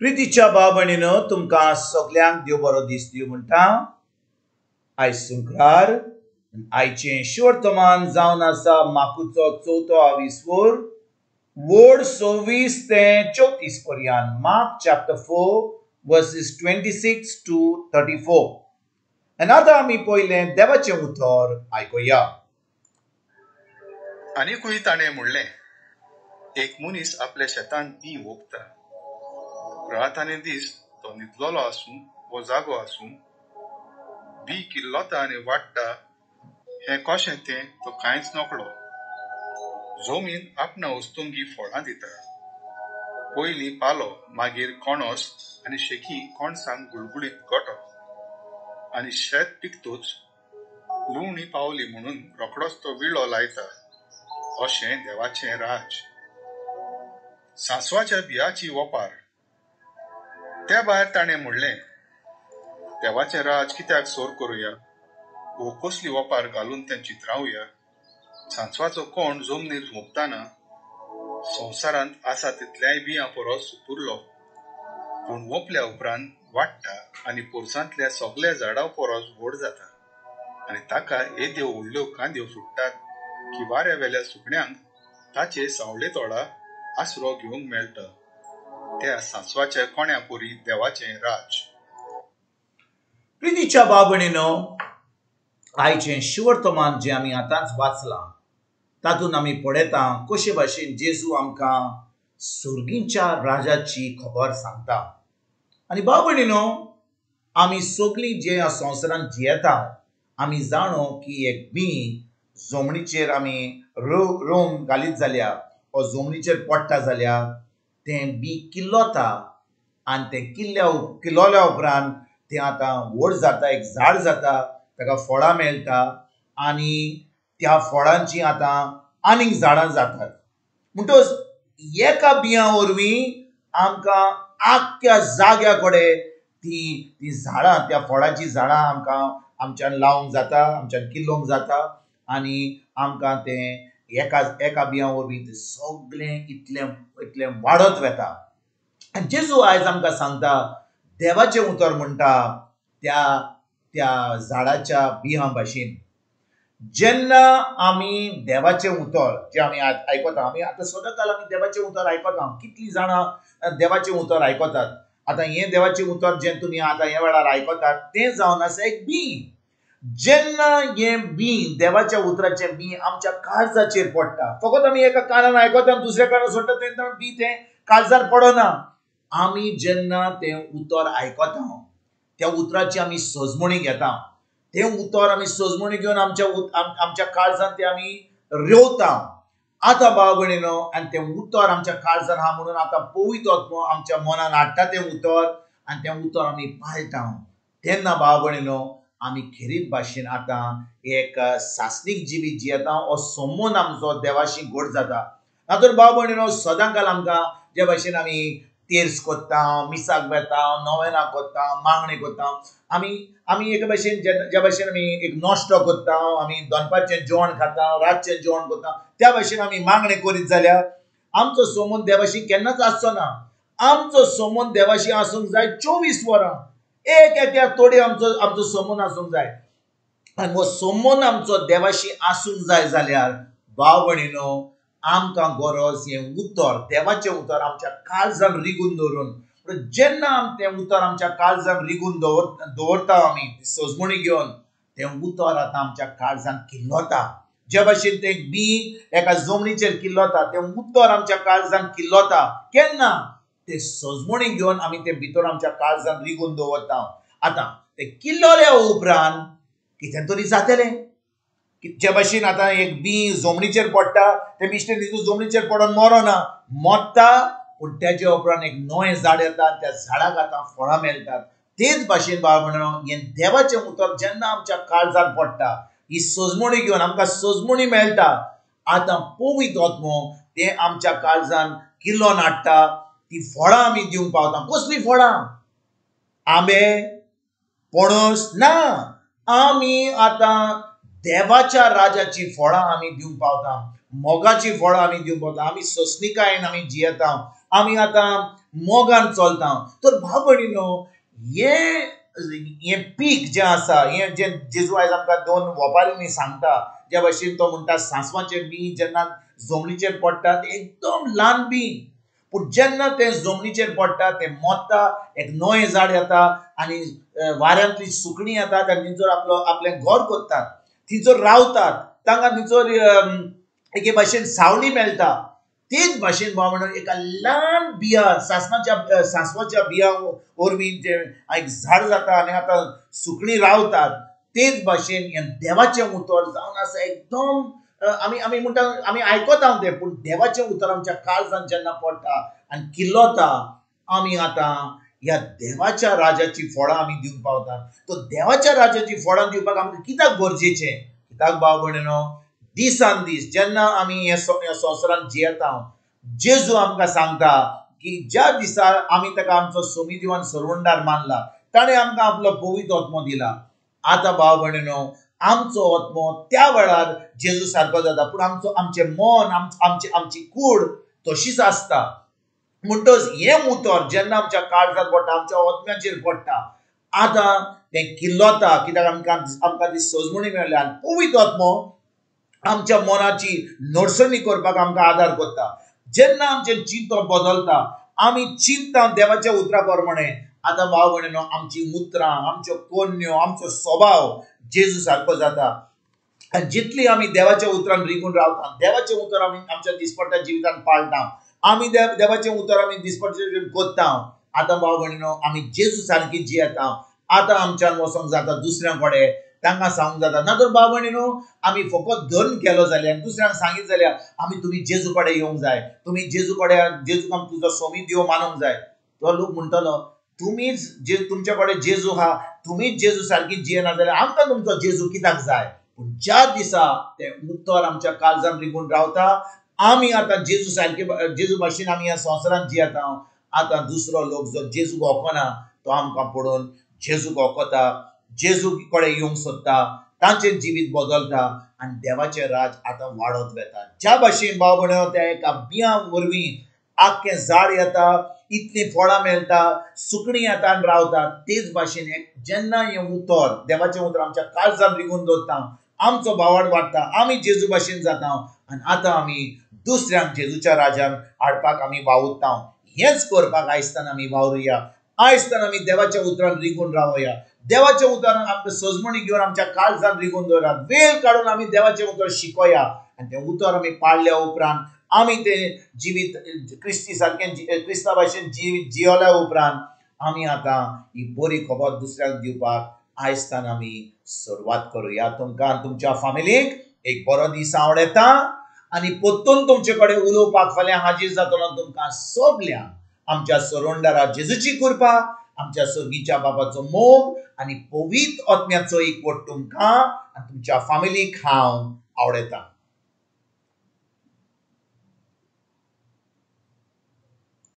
प्रितीच्या भाव भयणीनो, तुमकां सगल्यांक देव बरो दीस दिवं म्हणटा. आयज शुक्रार, आयचें शिवर्तमान जावन आसा माकुचो चवथो आविस्वोर, वोर्ड 26 ते 34 पर्यंत. Mark chapter 4 verses 26 to 34. आनी आतां आमी पयलें देवाचें उतर आयकुया. आनीकूय ताणें म्हणलें, एक मनीस आपल्या शेतांत बीं ओंपता. रात आनी दीस तो न्हिदलेलो आसूं वो जागो आसूं, बी किल्लता आनी वाडटा हें कशें तें तो कांयच नकळो. जमीन आपणा वस्तुंगी फळां दिता. पयलीं पालो, मागीर कणस आनी शेकी कणसांक गुळगुळीत गोटो. आनी शेत पिकतूच लुवणी पावली म्हणून रोखडोच तो विळो लायता. अशें देवाचें राज. सांसवाच्या बियाची वपार. त्या भायर ताणें म्हणलें, देवाचें राज कित्याक सोर करुया वो कसली वपार घालून तें चित्रावया? सांसवाचो कोण जमनीर सोंपतना संवसारांत आसा तितल्याय बियां परस सुपुरलो, पूण वोंपल्या उपरांत वाडटा आनी पोरसांतल्या सगल्या झाडां परस व्हड जाता. आनी ताका येद्यो व्हडल्यो कांद्यो फुट्टात की वाऱ्या वेल्या सुकण्यांक ताचे सावळे तोडा आसरो घेवंक मेळटा. त्या सांसवाच्या कोण्या पुरी देवाचें राज. प्रितीच्या भाव भयणीनो, आयचें शिवर्तमान जें आमी आतांच वाचलां तातूंत आमी पळयता कशे भाशेन जेजू आमकां सुर्गींच्या राजाची खबर सांगता. आनी भाव भयणीनो, आमी सगळीं जे ह्या संवसारांत जियेता आमी जाणो की एक बीं जमनीचेर आमी रोम घालीत जाल्यार वो जमनीचेर पडटा जाल्यार तें बीं किल्लता आनी तें किल्लल्या उपरांत तें आतां व्हड जाता, एक झाड जाता, ताका फळां मेळटा आनी त्या फळांची आतां आनीक झाडां जातात. म्हणटच एका बियां वरवीं आमकां आख्ख्या जाग्या कडेन ती ती झाडां, त्या फळांची झाडां आमकां आमच्यान लावंक जाता, आमच्यान किल्लोवंक जाता आनी आमकां तें एका एका बियां वरवीं तें सगळें इतलें इतलें वाडत वता. आनी जेजू आयज आमकां सांगता, देवाचें उतर म्हणटा त्या त्या झाडाच्या बियां भाशेन. जेन्ना आमी देवाचें उतर जें आमी आयकता, आमी आतां सदांकाल आमी देवाचें उतर आयकता. कितलीं जाणां देवाचें उतर आयकतात? आतां हें देवाचें उतर जें तुमी आतां ह्या वेळार आयकतात तें जावन आसा एक बीं. जेन्ना हें बीं, देवाच्या उतराचें बीं आमच्या काळजाचेर पडटा, फकत आमी एका कानान आयकता आनी दुसऱ्या कानान सोडटा तेन्ना बीं तें काळजार पडना. आमी जेन्ना तें उतर आयकता, त्या उतराची आमी सजमणी घेता, तें उतर आमी सजमणी घेवन आमच्या आमच्या काळजान तें आमी रेवता. आतां भाव भयणीनो, आनी तें उतर आमच्या काळजान आहा म्हणून आतां पवित्र आत्मो आमच्या मनान हाडटा तें उतर आनी तें उतर आमी पाळटा. तेन्ना भाव भयणीनो, आमी खेरीत भाशेन आतां एक सासणीक जिवीत जियेता, हो संबंद आमचो देवाशी घट जाता. ना तर भाव भयणीनो, सदांकाल आमकां जे भाशेन आमी तेर्स करता, मिसाक वेता, नोवेना करता, मागणें करता, आमी आमी एके भाशेन ज्या भाशेन आमी एक नाश्तो करता, आमी दनपारचें जेवण खाता, रातचें जेवण करता, त्या भाशेन आमी मागणें करीत जाल्यार आमचो संबंद देवाशी केन्नाच आसचो ना. आमचो संबंद देवाशी आसूंक जाय 24 वरां, एक एका तोडी आमचो आमचो संबंद आसूंक जाय. आनी हो संबंद आमचो देवाशी आसूंक जाय जाल्यार भाव भयणीनो, आमकां गरज हें उतर, देवाचें उतर आमच्या काळजान रिगून दवरून. जेन्ना तें उतर आमच्या काळजान रिगून दवरता आमी सजमणी घेवन, तें उतर आतां आमच्या काळजान किल्लता. जे भाशेन तें बीं एका जमनीचेर किल्लता, तें उतर आमच्या काळजान किल्लता. केन्ना तें सजमणी घेवन आमी तें भितर आमच्या काळजान रिगून दवरता. आतां तें किल्लल्या उपरांत कितें तरी जातलें. जे भाशेन आतां एक बीं जमनीचेर पडटा, तें बिश्टें तितून जमनीचेर पडोन मरना, मरता, पूण तेजे उपरांत एक नवें झाड येता, त्या झाडाक आतां फळां मेळटात. तेच भाशेन भाव भयणीनो, हें देवाचें उतर जेन्ना आमच्या काळजान पडटा, ही सजमणी घेवन आमकां सजमणी मेळटा. आतां पवित्र आत्मो तें आमच्या काळजान किल्लोन हाडटा, ती फळां आमी दिवंक पावता. कसलीं फळां? आंबे, पणस ना, आमी आतां देवाच्या राजाची फळां आमी दिवंक पावता, मोगाची फळां आमी दिवंक पावता. आमी सोंसणीकायेन आमी जियेता. आमी आतां मोगान चलता. तर भाव भयणीनो, हें पीक जें आसा, हें जें जेजू आयज आमकां दोन वपारींनी सांगता, ज्या भाशेन तो म्हणटा सांसवाचें बीं जेन्ना जमनीचेर पडटा तें एकदम ल्हान बीं, पूण जेन्ना तें जमनीचेर पडटा तें मोत्ता, एक नवें झाड येता आनी वाऱ्यांतली सुकणीं येतात आनी थंयसर आपलो आपलें घर करतात, थंयसर रावतात, तांकां थंयसर एके भाशेन सावळी मेळटा. तेच भाशेन भाव म्हणून एका ल्हान बिया सांसवाच्या बिया वरवीं जें एक झाड जाता आनी आतां सुकणीं रावतात, तेच भाशेन हें देवाचें उतर जावन आसा एकदम आमी आमी म्हणटा आमी आयकता तें, पूण देवाचें उतर आमच्या काळजान जेन्ना पडटा आनी किल्लता, आमी आतां ह्या देवाच्या राजाची फळां आमी दिवंक पावता. तो देवाच्या राजाची फळां दिवपाक आमकां कित्याक गरजेचें? कित्याक भाव भयणीनो, दिसान दीस जेन्ना आमी हे संवसारांत जियेता, जेजू आमकां सांगता की ज्या दिसा आमी ताका आमचो सोमी दिवान सरवंडार मानला, ताणें आमकां आपलो पवित्र आत्मो दिला. आतां भाव भयणीनो, आमचो आत्मो त्या वेळार जेजू सारको जाता, पूण आमचो आमचें मन आमची आमची कूड तशीच आसता. म्हणटच हें उतर जेन्ना आमच्या काळजांत पडटा, आमच्या आत्म्याचेर पडटा, आतां तें किल्लता, कित्याक आमकां आमकां ती सजमणी मेळ्ळ्या आनी पवित्र आत्मो आमच्या मनाची नडसणी करपाक आमकां आदार करता. जेन्ना आमचें चिंतप बदलता, आमी चिंता देवाच्या उतरा प्रमाणे, आतां भाव भयणीनो आमची उतरां, आमच्यो कोन्यो, आमचो स्वभाव जेजू सारको जाता. आनी जितली आमी देवाच्या उतरान रिगून रावता, देवाचें उतर आमी आमच्या दिसपट्ट्या जिवितान पाळटा, आमी देवाचें उतर आमी दिसपट्ट्या करता, आतां भाव भयणीनो आमी जेजू सारकी जियेता. आतां आमच्यान वचोंक जाता दुसऱ्यां कडेन, तांकां सांगूंक जाता. ना तर भाव भयणीनो आमी फकत धर्म केलो जाल्यार, दुसऱ्यांक सांगीत जाल्यार आमी तुमी जेजू कडेन येवंक जाय, तुमी जेजू कडेन, जेजूक आमी तुजो सोमी देव मानूंक जाय. तो लोक म्हणटलो तुमीच जे तुमच्या कडेन जेजू आहा, तुमीच जेजू सारकी जियेना जाल्यार आमकां तुमचो जेजू कित्याक जाय? पूण ज्या दिसा तें उतर आमच्या काळजान रिगून रावता, आमी आतां जेजू सारके, जेजू भाशेन आमी ह्या संवसारांत जियेता. आतां दुसरो लोक जो जेजूक वळखना तो आमकां पळोवन जेजूक वळखता, जेजू कडेन येवंक सोदता, तांचें जिवीत बदलता आनी देवाचें राज आतां वाडत वता. ज्या भाशेन भाव भयणीनो त्या एका बियां वरवीं आख्खें झाड येता, इतलीं फळां मेळटा, सुकणीं येता आनी रावता, तेच भाशेन एक जेन्ना हें उतर देवाचें उतर आमच्या काळजान रिगून दवरता, आमचो भावार्थ वाडटा, आमी जेजू भाशेन जाता आनी आतां आमी दुसऱ्यांक जेजूच्या राजान हाडपाक आमी वावुरता. हेंच करपाक आयजताना आमी वावरुया, आयजताना आमी देवाच्या उतरान रिगून रावया, देवाच्या उतरान आमकां सजमणी घेवन आमच्या काळजान रिगून दवरात, वेळ काडून आमी देवाचें उतर शिकोया आनी तें उतर आमी पाळल्या उपरांत आमी तें जिवीत क्रिस्ती सारकें क्रिस्ता भाशेन जिवीत जियेल्या उपरांत आमी आतां ही बरी खबर दुसऱ्यांक दिवपाक आयजताना आमी सुरवात करुया. तुमकां तुमच्या फामिलीक एक बरो दीस आवडटा आनी परतून तुमचे कडेन उलोवपाक फाल्यां हाजीर जातलो. तुमकां सगल्यांक आमच्या सरोंडारा जेजूची कृपा, आमच्या सर्गीच्या बाबाचो मोग आनी पवित्र आत्म्याचो एकवट तुमकां आनी तुमच्या फामिलीक हांव आवडटा.